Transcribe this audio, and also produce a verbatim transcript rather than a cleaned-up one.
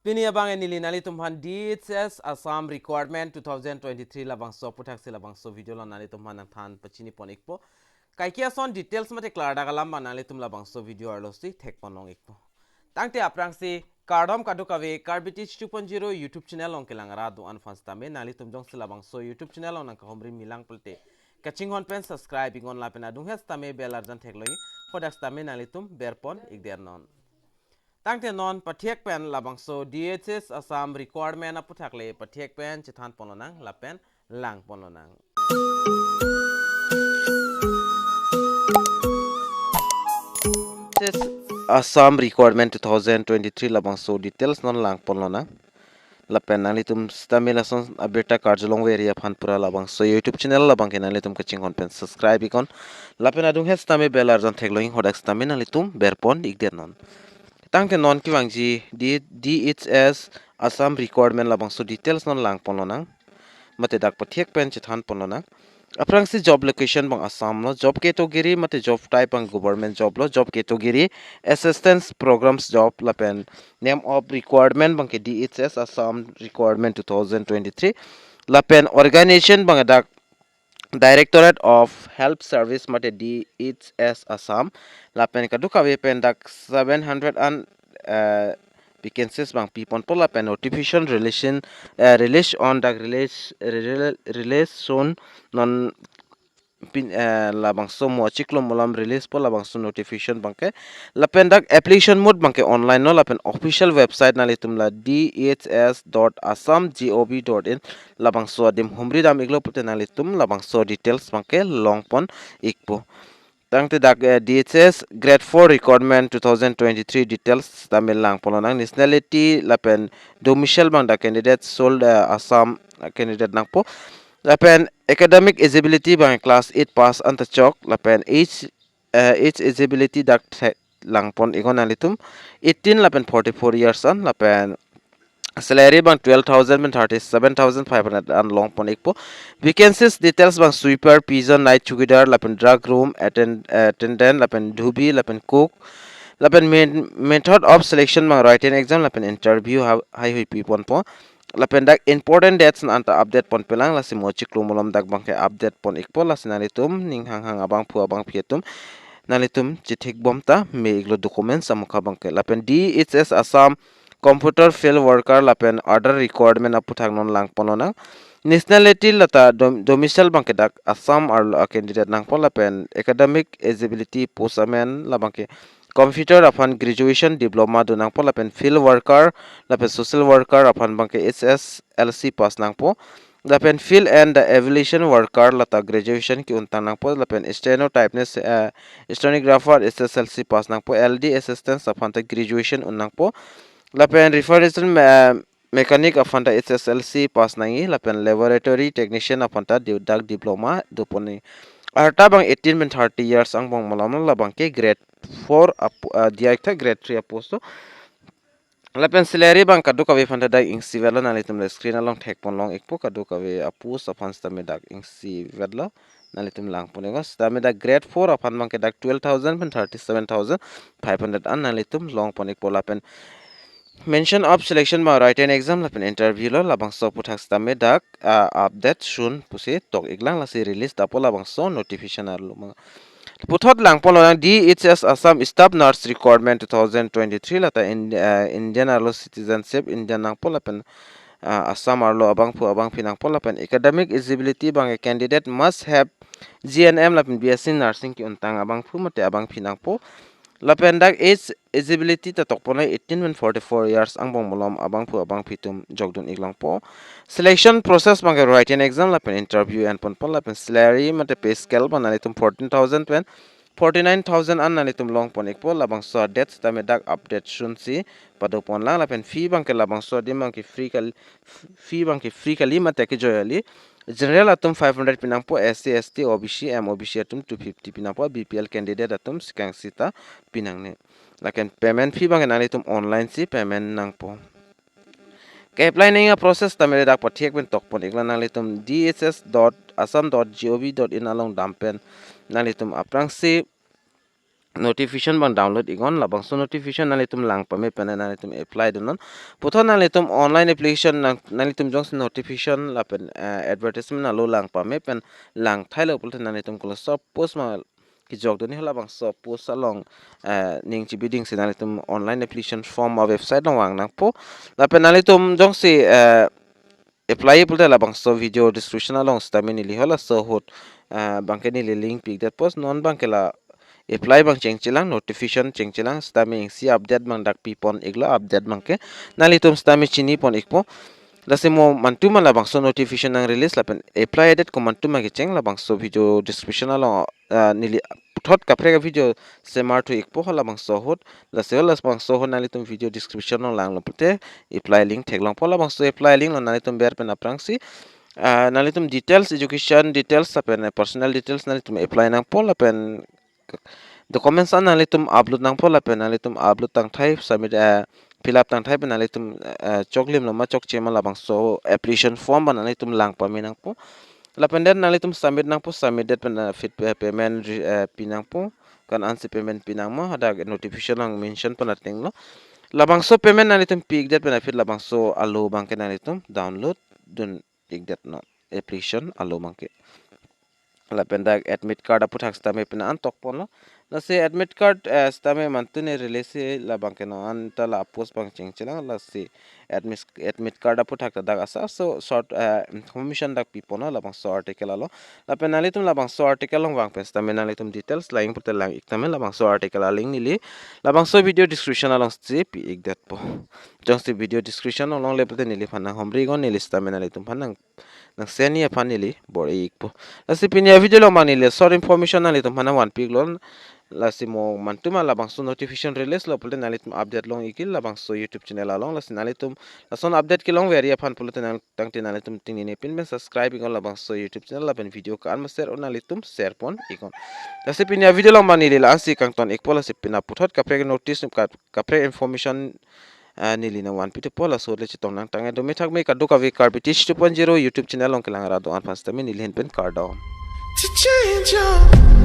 Pini abang neli nanglitum aphan D H S Assam Requirement two thousand twenty-three labangso aputhaksi labangso video along nanglitum aphan nangthan pachini pon ikpo. Kaike ason details mate klardak alam abang nanglitum labangso video arlosi thek pon long ikpo. Tangte aphrangsi kardom kadokave Karbi Teach two point zero YouTube channel along kelang arat do-an aphan sitame nanglitum jongsi labangso YouTube channel along nangkahumri milang pulote kachinghon pen subscribe iknon lapen adunghet sitame bell arjan theklong, hadak sitame nanglitum berpon ikder non. Tangte non pathek pen labangso D H S Assam Requirement aputhak le pathek pen chethan pon lonang lapen lang pon lonang. Assam Requirement two thousand twenty-three labangso details non lang pon lonang. Lapen nanglitum sitame lason abirta karjulong veri aphan pura labangso YouTube channel labang ke nanglitum kachinghon pen subscribe iknon. Lapen adunghet sitame bell arjan theklong, hadak sitame nanglitum berpon ikder non. Tangte non kevangji D-, D H S Assam Requirement labangso details non lang pon lonang. Mate dak pathek pen chethan pon lonang. Aphrangsi job location abang Assam lo, job category mate job type abang government job lo, job category assistance programs job lapen name of requirement abang ke D H S Assam Requirement two thousand twenty-three. Lapen organization abang dak Directorate of Health Service mate D H S Assam. Lapen kadokave pen dak seven hundred an, eh, vacancies abang pi ponpo lapen notification relation, eh, release on dak release, rele-, release soon non pin, eh, labangso mo chiklo malom release po labangso notification abang ke. Lapen dak application mode abang ke online lo lapen official website nanglitum la D H S dot assam gov dot in labangso adim humri dam iklo pulote nanglitum labangso details abang ke long pon ikpo. Tangte dak, eh, D H S Grade four Requirement two thousand twenty-three details sitame lang pon lonang, nationality lapen domicile abang dak candidate sole, eh, Assam, eh, candidate nangpo. Lapen academic eligibility abang class eight pass anta chok, lapen age, eh, age eligibility dak the-, lang pon iknon nanglitum eighteen lapen forty-four years an, lapen salary abang twelve thousand pen thirty-seven thousand five hundred an long pon ikpo. Vacancies details abang sweeper, pigeon, night chowkidar, lapen drug room attend-, attendant, lapen dhubi, lapen cook, lapen main-, method of selection abang written exam lapen interview ha-, haihui pi ponpo. Lapen dak important dates an anta update pon pelang, lasi mo chiklo malom dak abang ke update pon ikpo, lasi nanglitum ning hanghang abangphu abangphi atum nanglitum chethek bom ta me iklo documents amukha abang ke. Lapen D H S Assam computer field worker lapen other requirement aputhak non lang pon lonang. Nationality lata dom-, domicile abang ke dak Assam arlo a candidate nangpo lapen academic eligibility post amen labang ke computer aphan graduation diploma do nangpo lapen field worker lapen social worker aphan abang ke H S L C pass nangpo. Lapen field and the evaluation worker lata graduation ke-untang nangpo lapen stenotypist, eh, stenographer H S L C pass nangpo, L D assistant aphan ta graduation un nangpo. Lapen refrigeration me-, mechanic aphan ta H S L C pass nangji, lapen laboratory technician aphan ta di-, dak diploma do pon nangji. Arta abang eighteen pen thirty years angbong malom labang ke grade four ap-, ah, diya ik tha grade three apost do. Lapen salary abang kadokave aphan ta dak isi vetlo, nanglitum le screen along thek pon long ikpo, kadokave apost aphan sitame dak isi vetlo. Nanglitum lang pon iknon, sitame dak grade four aphan abang ke dak twelve thousand pen thirty-seven thousand five hundred an nanglitum long pon ikpo. Lapen mention of selection abang written exam lapen interview lo, labangso aputhak sitame dak, ah, update soon pusi tok iklang, lasi release ta po labangso notification arlo abang. Puthot lang pon lonang D H S Assam Staff Nurse Requirement two thousand twenty-three lata in, ah, Indian arlo citizenship Indian nangpo lapen, ah, Assam arlo abangphu abangphi nangpo lapen academic eligibility abang candidate must have G N M lapen B S C nursing ke-untang abangphu mate abangphi nangpo. Lapen dak age eligibility ta tok pon eighteen pen forty-four years angbong malom abangphu abangphi atum jokdun ik longpo. Selection process abang ke written exam lapen interview en ponpo lapen salary mate pay scale abang nanglitum fourteen thousand pen forty-nine thousand an nanglitum long pon ikpo, labangso date sitame dak update soon si pado pon lang. Lapen fee abang ke labangso adim abang ke free kal-, fee abang ke free kali mate kejoi kali. General atum five hundred pi nangpo, S C, S T, O B C, M O B C atum two fifty pi nangpo, B P L candidate atum sikang sita pi nangne. Lapen payment fee abang ke nanglitum online si payment nangpo. Ke-apply nangji aprocess sitame dak pathek pen tok pon iklo, nanglitum D H S dot assam dot gov dot in along dam pen nanglitum aphrangsi notification abang download iknon, labangso notification nanglitum lang pame pen nanglitum apply dunnon. Puthot nanglitum online application nang, nanglitum jongsi notification lapen, eh, advertisement alo lang pame pen lang thailo pulote nanglitum koloso post ma kejok dunji, halabangso post along, eh, ning chibidingsi nanglitum online application form a-website along vang nangpo. Lapen nanglitum jongsi, eh, apply pulote labangso video description along sitame neli halaso ahut, eh, abangke neli link pi-ik detpo. Non abangke la apply abang chengchelang, notification chengchelang, sitame isi update abang dak pipon iklo, update abangke nanglitum sitame chinipon ikpo. Lasi mo mantu ma labangso notification nang release lapen apply adet komantu ma kecheng, labangso video description along, ah, neli puthot kaprek video semar thu ikpo halabangso ahut. Lasi halabangso ahut nanglitum video description along langlo pulote apply link theklongpo. Labangso apply link along nanglitum ber pen aphrangsi, ah, nanglitum details, education details lapen personal details nanglitum apply nangpo lapen documents an nanglitum upload nangpo lapen nanglitum upload tangthai submit, eh, fill up tangthai pen nanglitum, eh, choklimlo ma chokche ma labangso application form abang nanglitum lang pame nangpo. Lapen det nanglitum submit nangpo, submit det pen, eh, feed, eh, payment re-, eh, pi nangpo. Ko-an ansi payment pi nangma, hadak notification along mention pen atenglo. Labangso payment nanglitum pi-ik det pen aphi labangso alo abangke nanglitum download dun-ik detnon, application alo abangke. Lapen dak admit card aphuthak sitame pina an tokponlo. Lasi admit card, eh, sitame mantu ne release labangke non anta la post abang chengchelang, lasi admit, admit card aphuthak ta dak asarso short, eh, information dak piponlo labangso article along. Lapen nanglitum labangso article along vang pen sitame nanglitum details lang pulote lang-ik tame, labangso article a-link neli labangso video description alongsi pi-ik detpo. Jongsi video description along longle pulote neliphan nanghomri iknon, neli sitame nanglitum aphan nang, nang send-ji aphan neli bor-i ikpo. Lasi pini a-video along abang neli short information nanglitum aphan nangvanpi iklo. Lasi mo mantu ma labangso notification release lo pulote nanglitum update long-ik labangso YouTube channel along. Lasi nanglitum lason update kelongverji aphan pulote nang, tangte nanglitum tingnine pin pen subscribe iknon labangso YouTube channel lapen video ko-an ma share un nanglitum share pon iknon. Lasi pini a-video along abang neli la-ansi kangton ikpo, lasi pina puthot kaprek notice ka, kaprek information, ah, neli nangvanpi thupo, laso ahut le chetong nangtang-et do. Methak me kadokave Karbi Teach two point zero YouTube channel along kelang ra do-an aphan sitame neli ahin pen kardom. To change your